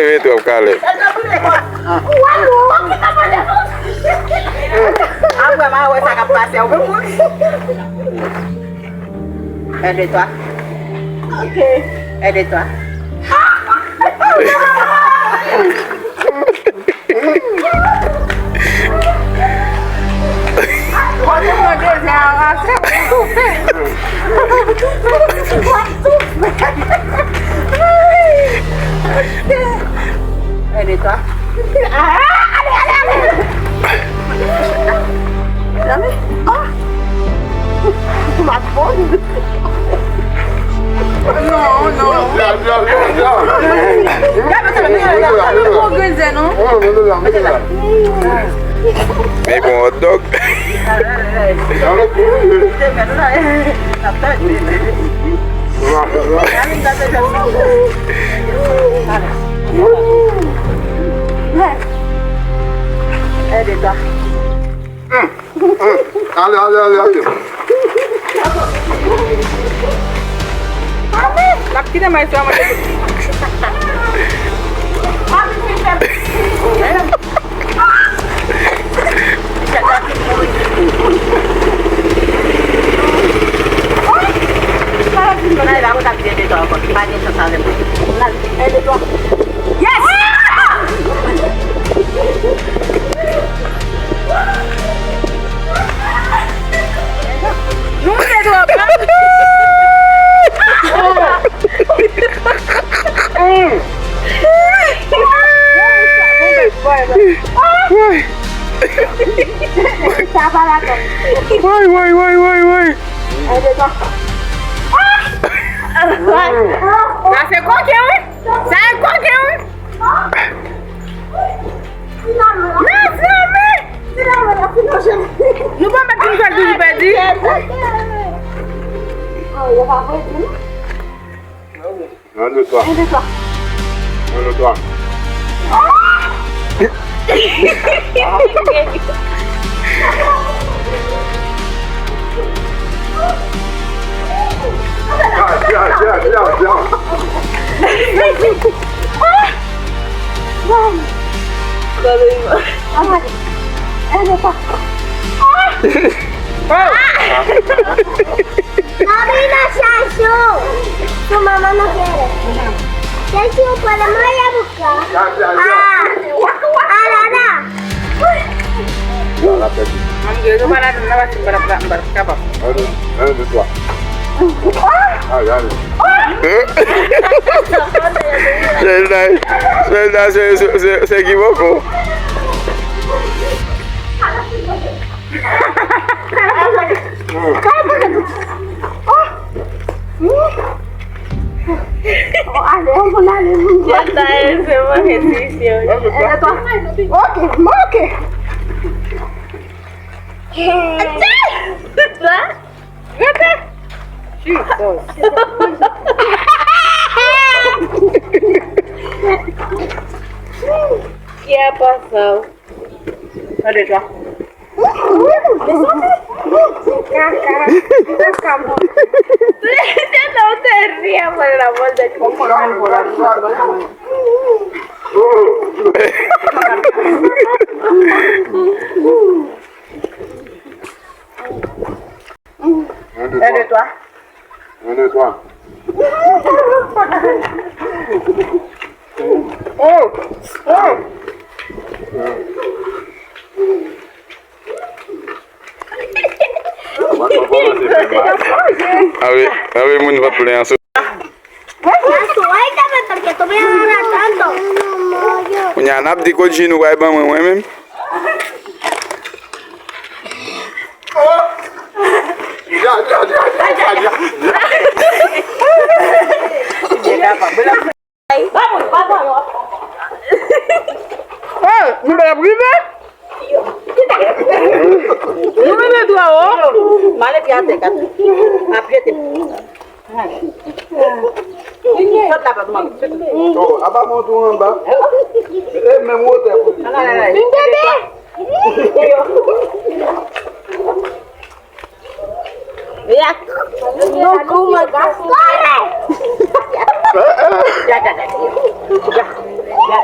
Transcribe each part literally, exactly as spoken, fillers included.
Mete w kalè. Apre, m a wè sa k ap pase. Un, deux, trois. Ok. Un, deux, trois. Un, deux, trois. Ah, allez, allez, allez. Allez. Ah. Ma bonne. Non, non. Gade, gade, gade, gade. Gade, gade, gade. Gade, gade, gade. Men bon hot dog. Ale, ale, ale, ale. L ap kite m a eswa manje tout. Yes! Nou te twò pran. Woy, woy, woy, woy, woy. Sa se koken, wi. Sa se koken, wi. Mezanmi! Nou pa mèt vin fè l toujou pèdi. Un, deux, trois. Un, deux, trois. Sabrina, chachou! Su mamá no quiere. Chachou, podemos ir a buscar. Ah, ah, la, la. Mwen gen yo pa ladan nan pati m pa t ap kapab. Sèl sa, sèl sa, se, se, se, se ki poko. Ale, ann ale, moun. Mwen ta ese manje ti isi yo. Ok, mwen ok. Rete! Jesus! Ki apa sa? Gade sa. Kaka. Kaka, mwen. Se nan w te ri apre la mòl de. Un, deux, trois. Un, deux, trois. Oh! Oh! Anbe, anbe moun vant plen an sou. Kounye a n ap di kot ji nou pral ban mwen, mwen menm. Oh, nou pa t ap rive? Nou rive twò wo. M ale pye atè, kat. Ap jete. Sot la, pa mwen. Oh, apa mwen tou anba. E menm wotè pou li. Vin bebe. Ya. Kore. Ya, ya, ya. Ya, ya, ya.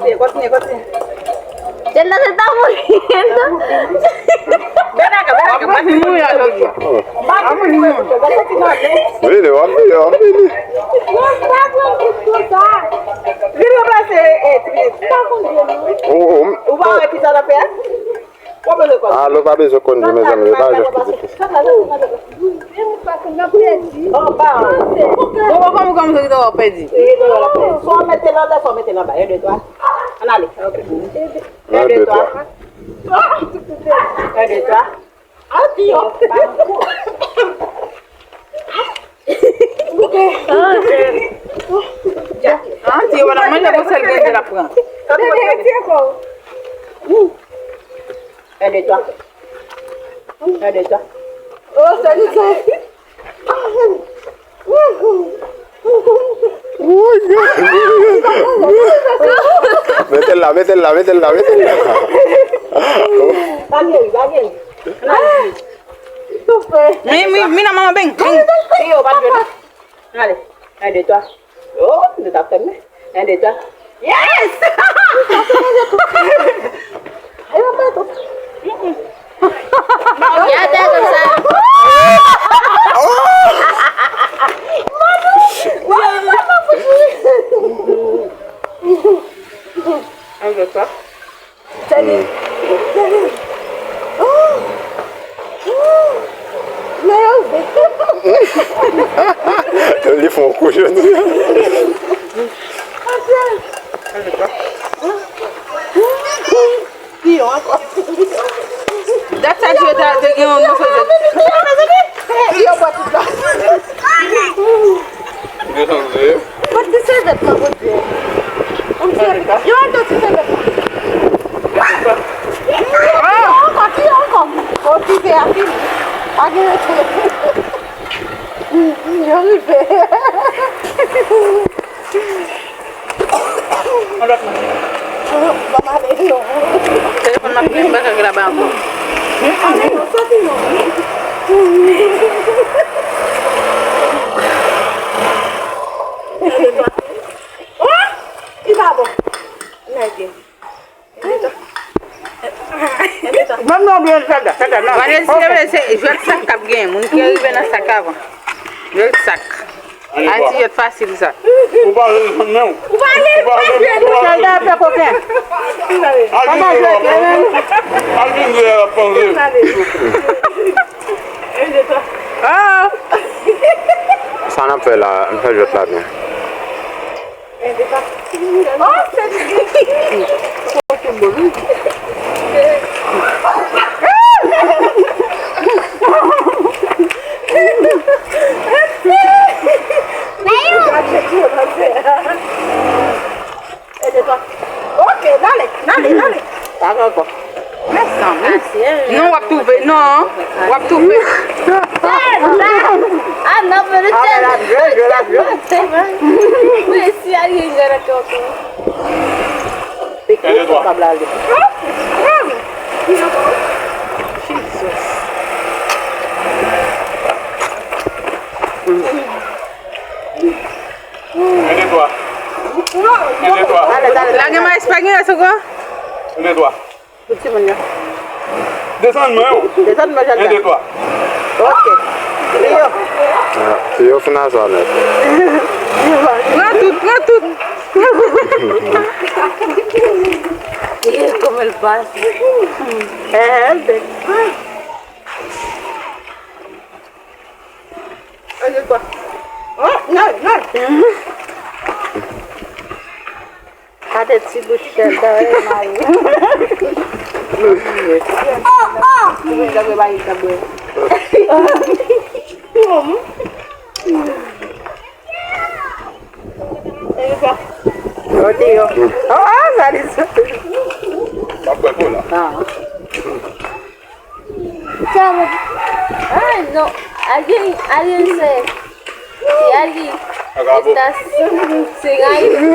Kontinye, kontinye, kontinye. Jèn nan se ta mouri. Benaka, Benaka, pa di moun sa. Pa di moun sa. Vini, w ap vini, w ap vini. Vin ranplase, eh, Tibit. Oh, oh. Ou pa wè ki sa l ap fè a? Ou pa bezwen konn. Ah, lè w pa bezwen konn, mezanmi, e pa jwèt ki difisil. Bon, bon, kòman, kòman sa ki te wè w pèdi? Swa w mete l anlè, swa w mete l anba. Un, deux, trois. Ann ale. Un, deux, trois. Un, deux, trois. Anti yo. Anti yo pa nan manje pou sèl grenn l ap pran. Un, deux, trois. Un, deux, trois. Oh, salut, salut. Mete l la, mete l la, mete l la, mete l la. Pa geri, pa geri. Mi, mi, mi nan manman beng, beng. Yo, pa jwe. Ale, un, deux, trois. Oh, nou t ap fèmen. Un, deux, trois. Yes! Ayo, pa tou. Gade konsa. Un, deux, trois. Tèlè. Tèlè. Oh! Oh! Men yo vle. Li fè yon kou jodi a. Piyon ankò. Dat sa di yo ta, te gen yon moso jodi. Piyon bwè tout la. Desann vre. Pote ti sèvyèt mwen pote. Yon ti sèvyèt. Yo, yon ti sèvyèt mwen. Ki ankò, ki ankò? Bon, ti fè a fini. Pa gen rete. Yo rive. Yon lòt manje. Ban m ale non. Telefòn nan fini, m pa ka laba ankò. Ale non, soti non. Oh! Li pa bon. Nèg. Menm non, byen, sa la, sa la, non. Vanessa, se jwèt sak k ap genyen. Moun ki rive nan sak avan. Jwèt sak. Anti jwèt fasil sa. Ou pa rezoud menm. Ou pa ale, ou pa ale. Sèlda ap fè koken. Al vin jwe la panze. Al vin jwe la panze. Ah! Sa n ap fè la, n fè jwèt la byen. Oh, se li. Ok, dale, dale, dale. Pa gen ankò. Mezanmi. Non, w ap toufe. Non, w ap toufe. Ah, non, men le tèl. Mwen si a gen grann ankò. Peki pa blale. Jesus. Un, deux, trois. Un, deux, trois. Lage may espanyòl ankò. Un, deux, trois. Pou timoun yo. Desann mwen yo. Desann mwen, Janda. Un, deux, trois. Ok. Piyo. Ah, Piyo fin a sa nèt. Pran tout, pran tout. Kòman l pase? Eh, eh, l te. Un, deux, trois. Oh, non, non. Gade ti bouch chèl, gade mari. Oh, oh! Mwen jan mwen mari sa bwè. Kote yo? Oh, oh, sa li soti. Pa bwè kola. Ah. Ay, non. Alien, Alien se, se Alien. Esta, se Alien.